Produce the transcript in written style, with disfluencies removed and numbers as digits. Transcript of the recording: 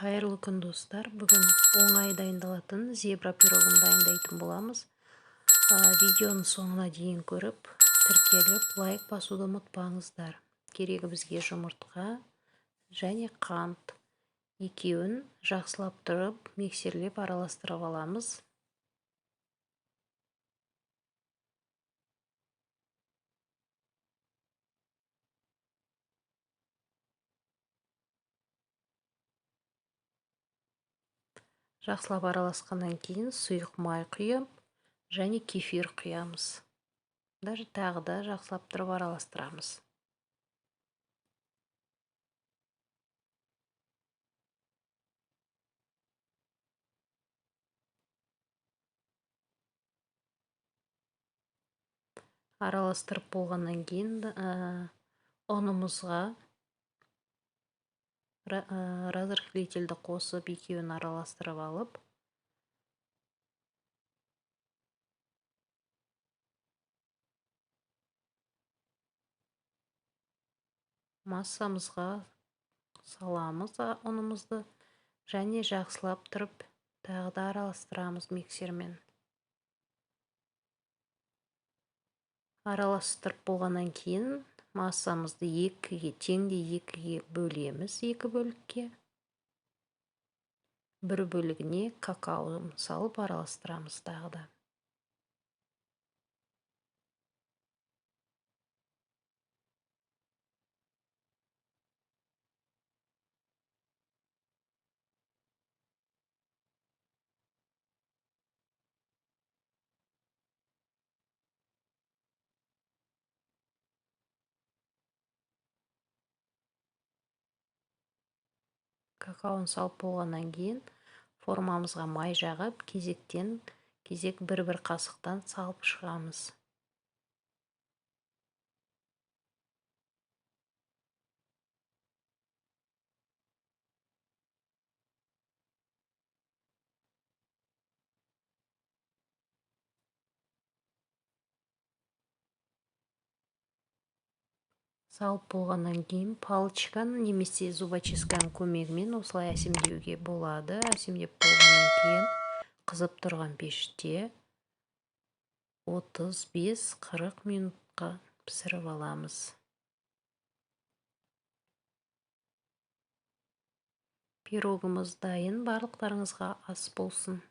Қайырлы күн, достар! Бүгін оңай дайындалатын зебра пирогын дайындайтын боламыз. Видеоның соңына дейін көріп, тіркеліп, лайк басуды ұмытпаңыздар. Керегі бізге жұмыртқа және қант. Екеуін жақсылап тұрып, миксерлеп араластырып аламыз. Жақсылап араласқаннан кейін сұйық май құйып және кефир құямыз. Даже тағы да жақсылап тұрып араластырамыз. Араластырып болғаннан кейін ұнымызға разрыхлительді қосып, екеуін араластырып алып, массамызға саламыз ұнымызды және жақсылап тұрып тағы да араластырамыз миксермен. Араластырып болғаннан кейін массамызды екіге, теңдей екіге бөлеміз, екі бөлікке. Бір бөлігіне какао салып араластырамыз тағы да. Какаоны салып болғаннан кейін формамызға май жағып, кезектен кезек бір-бір қасықтан салып шығамыз. Салып болғаннан кейін палочканың немесе зубочистканың көмегімен осылай әсемдеуге болады. Әсемдеп болғаннан кейін қызып тұрған пеште 35-40 минутқа пісіріп аламыз. Пирогымыз дайын, барлықтарыңызға ас болсын.